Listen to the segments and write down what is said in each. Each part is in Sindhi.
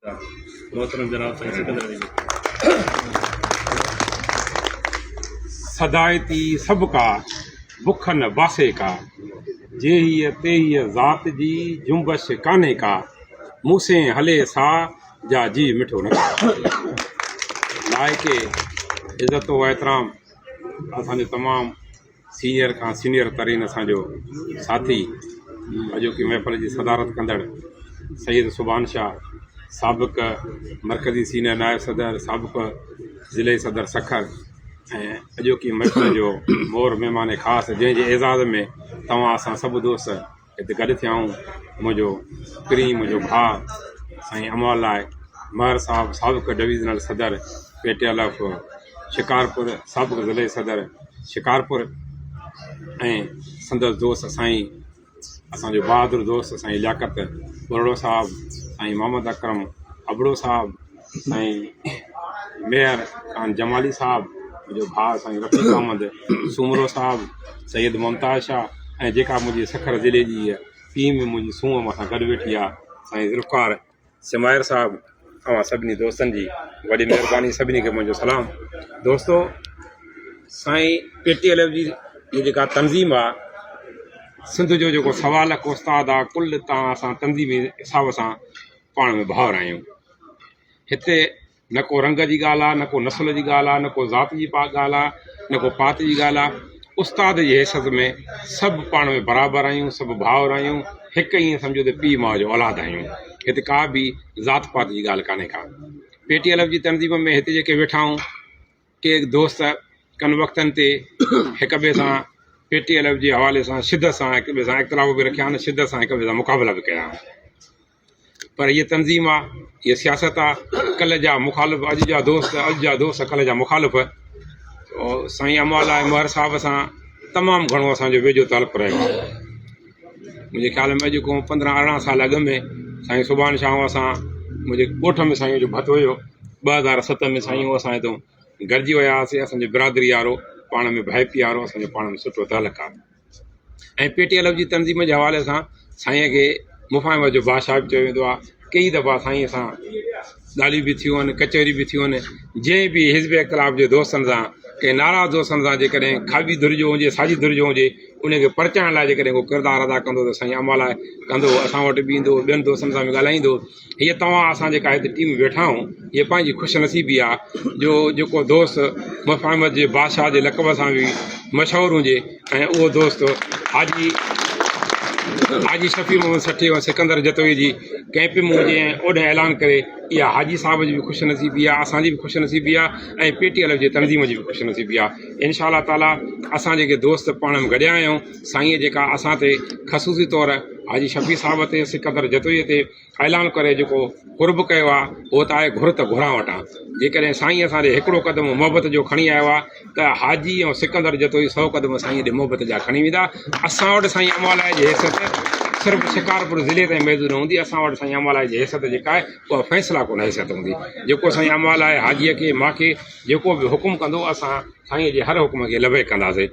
محترم جناب سائين سڪندر علي صدائتي سڀ ڪا، بک نه باسي ڪا، جيهيء تيهيء ذات جي، جنبش ڪانهي ڪا، مون سين هلي سا، جا جيء مٺو نه ڪا. لائق عزت و احترام اسان جو تمام سينيئر کان سينيئر ترين اسان جو ساٿي اڄوڪي محفل جي صدارت ڪندڙ سيد سبحان شاهه سابق مرڪزي سينيئر نائب صدر سابق ضلعي صدر سکر ۽ اڄوڪي محفل جو مور مهمان خاص جنهن جي اعزاز ۾ توهان اسان سڀ دوست هتي گڏ ٿيا آهيون منهنجو پرين منهنجو ڀاء سائين امان لاء مهر صاحب سابق ڊويزنل صدر P T L F Shikarpur سابق ضلعي صدر شڪارپور ۽ سندس دوست سائين اسانجو بهادر دوست سائين لياقت ٻرڙو صاحب سائين محمد اڪرم ابڙو صاحب سائين ميهر خان جمالي صاحب منهنجو ڀاء سائين رفيق احمد سومرو صاحب سيد ممتاز شاهه ۽ جيڪا منهنجي سکر ضلعي جي ٽيم منهنجي سونهن مون سان گڏ ويٺي آهي سائين ذوالفقار سمائر صاحب اوهان سڀني دوستن جي وڏي مهرباني سڀني کي منهنجو سلام دوستو سائين پي ٽي ايل ايف جي هي جيڪا تنظيم آهي سنڌ جو جيڪو سوا لک استاد آهي ڪل تان اسان تنظيمي حساب سان پاڻ ۾ ڀائر آهيون هتي نه ڪو رنگ جي ڳالهه آ، نه ڪو نسل جي ڳالهه آ، نه ڪو ذات جي ڳالهه آ، نه ڪو پات جي ڳالهه آ. استاد جي حيثيت ۾ سڀ پاڻ ۾ برابر آهيون، سڀ ڀائر آهيون، هڪ ائين سمجهو ته پيء ماء جو اولاد آهيون. هتي ڪا به ذات پات جي ڳالهه ڪانهي ڪا. پي ٽي ايل ايف جي تنظيم ۾ هتي جيڪي ويٺا آهيون، ڪي دوست ڪن وقتن تي هڪ ٻئي سان پي ٽي ايل ايف جي حوالي سان شدت سان هڪ ٻئي سان اختلاف به رکيا آهن، شدت سان هڪ ٻئي سان مقابلا به ڪيا آهن. پر هيء تنظيم آ، هيء سياست آ، ڪلهه جا مخالف اڄ جا دوست، اڄ جا دوست ڪلهه جا مخالف. سائين امان الله مهر صاحب سان تمام گهڻو اسان جو ويجهو تعلق رهيو آ. منهنجي خيال ۾ اڄ کان پندرهن ارڙهن سال اڳ ۾ سائين سبحان شاهه اسان منهنجي ڳوٺ ۾ سائين جو ڀت هيو 2007 ۾ سائين اسان هتو گڏجي ويا هئاسين اسان جو برادري وارو پاڻ ۾ ڀائپي وارو اسان جو پاڻ ۾ سٺو تعلق آ. ۽ پي ٽي ايل ايف جي تنظيم جي حوالي سان سائين کي مفاهمت جو بادشاهه به چيو ويندو آهي ڪيئي دفعا سائين سان ڳالهيون به ٿيون آهن ڪچهريون به ٿيون آهن جنهن به حزب اختلاف جي دوستن سان ڪنهن ناراض دوستن سان جيڪڏهن کاٻي ڌر جو هجي ساڄي ڌر جو هجي ان کي پرچائڻ لاء جيڪڏهن ڪو ڪردار ادا ڪندو ته سائين امان لاء ڪندو اسان وٽ به ايندو ٻين دوستن سان به ڳالهائيندو هيء توهان اسان جيڪا هت ٽيم ويٺا آهيون هيء پنهنجي خوش نصيبي آهي جو جيڪو دوست مفاهمت جي بادشاهه جي لقب سان به مشهور هجي ۽ اهو دوست حاجي حاجي شفيع محمد سٺي ۽ سڪندر جتوئي جي ڪئمپ ۾ هجي ۽ اوڏهن اعلان ڪري اها حاجي صاحب جي به خوش نصيبي آهي اسان جي به خوش نصيبي آهي ۽ پي ٽي ايل جي تنظيم جي به خوش نصيبي آهي انشاء الله تعاليٰ اسان جيڪي دوست پاڻ ۾ گڏيا آهيون سائينء جيڪا اسان تي خصوصي طور حاجي شفيع صاحب تي سڪندر جتوئي تي اعلان ڪري جيڪو قرب ڪيو آ اهو ته آهي گهر ته گهران وٽان جيڪڏهن سائين اسان ڏي هڪڙو قدم محبت جو کڻي آيو آ ته حاجي ۽ سڪندر جتوئي سو قدم سائين ڏي محبت جا کڻي ويندا اسان وٽ سائين امالائي جي حيثيت صرف شڪارپور ضلعي تائين محدود نه هوندي اسان وٽ سائين امالائي جي حيثيت جيڪا آهي اها فيصلا ڪن حيثيت هوندي جيڪو سائين امالائي حاجي کي مان کي جيڪو به حڪم ڪندو اسان سائين جي هر حڪم کي لبيڪ ڪنداسين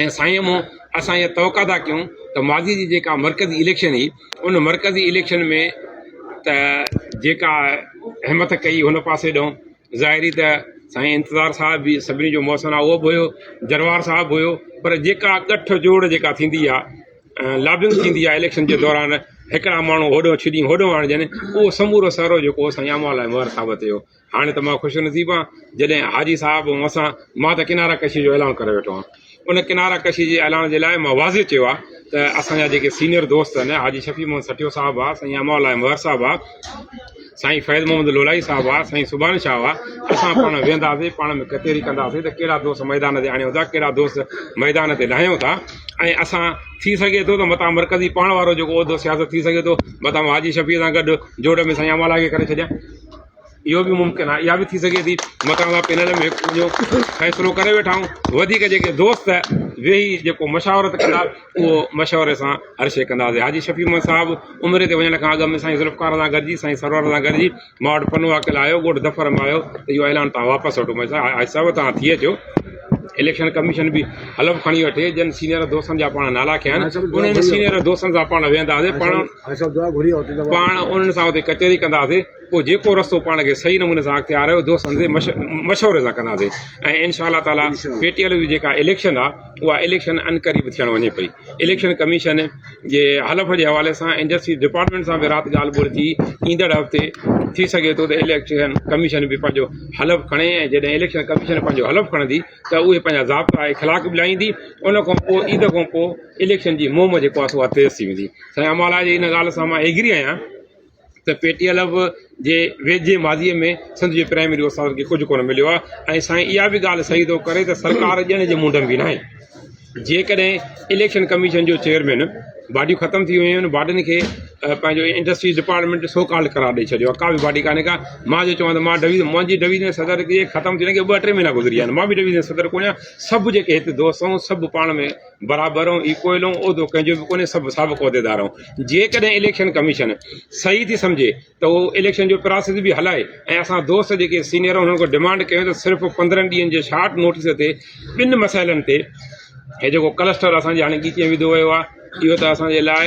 ۽ سائين مون اسان اها توقع ٿا ڪيون ته ماضي جي جيڪا مرڪزي اليڪشن هئي ان مرڪزي اليڪشن ۾ ته جيڪا همت ڪئي هن پاسي ڏانهن ظاهري ته سائين انتظار صاحب به سڀني جو محسن آهي اهو به هيو جروار صاحب به هيو پر جيڪا ڳٺ جوڙ جيڪا ٿيندي آهي لابنگ ٿيندي آهي اليڪشن جي دوران هڪڙا ماڻهو هوڏو ڇڏي هوڏو آڻجن اهو سمورو سهرو جيڪو سائين امان الله مهر صاحب تي هيو هاڻي ته مان خوش نصيب آهيان جڏهن حاجي صاحب مون سان مان ته ڪناره ڪشي جو اعلان ڪري ويٺو آهيان ان ڪناره ڪشي جي اعلان جي لاء مان واضح چيو آهي ته اسان جا جيڪي سينئر دوست آهن حاجي شفيع محمد سٺيو صاحب آهي سائين امان الله مهر صاحب آهي سائين فيض محمد لولائي صاحب آهي سائين سبحان شاهه آهي اسان پاڻ ويهنداسين پاڻ ۾ ڪچهري ڪنداسين ته ڪهڙا دوست ميدان تي آڻيون ٿا ڪهڙا دوست ميدان تي لاهيون ٿا ۽ اسان ٿي سگهي ٿو ته متان مرڪزي پاڻ وارو جيڪو عهدو سياست ٿي سگهي ٿو متان حاجي شفيع سان گڏ جوڙ ۾ سائين امان الله کي ڪري ڇڏيان اهو به ممڪن آهي اها به ٿي سگهي ٿي متان اسان پينل ۾ هڪ پنهنجو فيصلو ڪري ويٺا آهيون وڌيڪ جيڪي دوست ويهي جيڪو مشاورت ڪندا اهو مشوري سان هر شيء ڪنداسين حاجي شفيع محمد صاحب عمري تي وڃڻ کان اڳ ۾ سائين ذوالفقار سان گڏجي سائين سرور سان گڏجي مان وٽ پنو عاقل آيو ڳوٺ ظفر ۾ آيو ته اهو اعلان تان واپس وٺو مون چيو حاجي صاحب تان ٿي اچو اليڪشن ڪميشن به حلف کڻي وٺي جن سينئر دوستن جا پاڻ نالا کنيا آهن انهن سينئر دوستن سان پاڻ ويهنداسين پاڻ پاڻ انهن سان اتي ڪچهري ڪنداسين. پوء جيڪو رستو پاڻ کي صحيح نموني سان اختيار آهي دوستن سان مشوري سان ڪنداسين ۽ انشاء الله تعالي پي ٽي ايل جي جيڪا اليڪشن آهي اها اليڪشن عنقريب ٿيڻ وڃي پئي اليڪشن ڪميشن جي حلف جي حوالي سان انڊسٽري ڊپارٽمينٽ سان به رات ڳالهه ٻولهه ٿي ايندڙ هفتي ٿي سگهي ٿو ته اليڪشن ڪميشن به پنهنجو حلف کڻي ۽ جڏهن اليڪشن ڪميشن پنهنجو حلف کڻندي ته اهي پنهنجا ضابطا اخلاق به لاهيندي ان کان پوء عيد کان پوء اليڪشن جي مهم جيڪو آهي سو اها تيز ٿي ويندي سائين امالا جي ان ڳالهه سان مان ايگري آهيان ته پي ٽي ايل ايف جي ويجهي ماضي ۾ سنڌ جي پرائمري استادن کي ڪجهه ڪونه مليو آهي ۽ سائين اها به ڳالهه صحيح ٿو ڪري ته سرڪار ڄڻ جي منڍ ۾ به ناهي جيڪڏهن اليڪشن ڪميشن جو چيئرمين باڊيون ختم ٿي ويون آهن باڊين کي پنهنجو انڊسٽريز ڊپارٽمينٽ سو ڪالڊ قرار ڏئي ڇڏيو آهي ڪا به باڊي ڪانهي ڪا مان جو چوان ته مان ڊويزن منهنجي ڊويزن صدر جي ختم ٿيڻ کي ٻه ٽي مهينا گذري ويا آهن مان به ڊويزن صدر ڪونه آهيان سڀ جيڪي هتي دوست آهيون سڀ پاڻ ۾ برابر آهيون ايڪوئل آهيون عهدو ڪنهن جو به ڪونهي سڀ سابق عهديدار آهيون جيڪڏهن اليڪشن ڪميشن صحيح ٿي سمجهي ته اهو اليڪشن جو پراسيس به هلائي ۽ اسان دوست جيڪي سينيئر آهن انهن کان ڊمانڊ ڪيون ته صرف 15 ڏينهن جي شارٽ نوٽيس تي ٻن مسئلن تي هي جيڪو ڪلسٽر اسان جي هاڻي ڳچيء ۾ وڌو ويو آهي اهو ته اسان جي لاء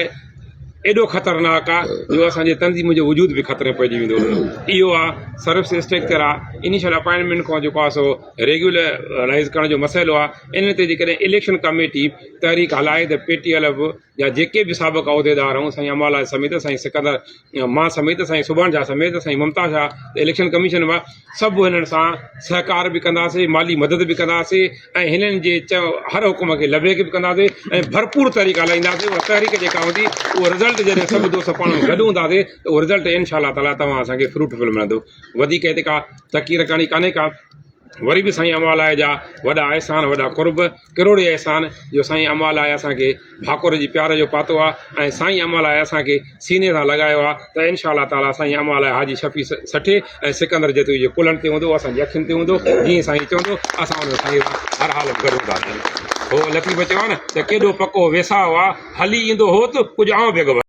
ايڏو خطرناڪ آهي جو اسان جي تنظيم جو وجود به خطري ۾ پئجي ويندو اهو آهي سروس اسٽرڪچر آهي انيشل اپائنٽمينٽ کان جيڪو آهي سو ريگيولرائز ڪرڻ جو مسئلو آهي ان تي جيڪڏهن اليڪشن ڪميٽي تحريڪ هلائي ته پي ٽي ايل ايف جا جيڪي به سابق عهديدار آهيون سائين امان الله سميت سائين سڪندر مان سميت سائين سڀان شاهه سميت سائين ممتاز شاهه اليڪشن ڪميشن مان سڀ هنن سان سهڪار به ڪنداسين مالي مدد به ڪنداسين ۽ هنن جي هر حڪم کي لبيڪ به ڪنداسين ۽ ڀرپور تحريڪ هلائينداسين اها تحريڪ جيڪا هوندي اهو رزلٽ جڏهن سڀ دوست پاڻ ۾ گڏ هونداسين ته اهو رزلٽ انشاء الله تعاليٰ توهان اسان کي فروٽ فل ملندو وڌيڪ هتي ڪا تقرير ڪرڻي ڪانهي ڪا وري به سائين امان لاء جا وڏا احسان وڏا قرب ڪروڙين احسان جو سائين امان لاء اسان کي ڀاڪر جي پيار جو پاتو آ ۽ سائين امان لاء اسان کي سيني سان لڳايو آ ته انشاء الله تعالي سائين امان لاء حاجي شفيع سٺي ۽ سڪندر جتوئي جي ڪلهن تي هوندو اسان جي اکين تي هوندو جيئن سائين چوندو اسان ان سائين سان هر حال ۾ گڏ هونداسين. هو لطيف چيو آ نه ته ڪيڏو پڪو ويساهه آ هلي ايندو هوت ڪجهه آئون به اڳ.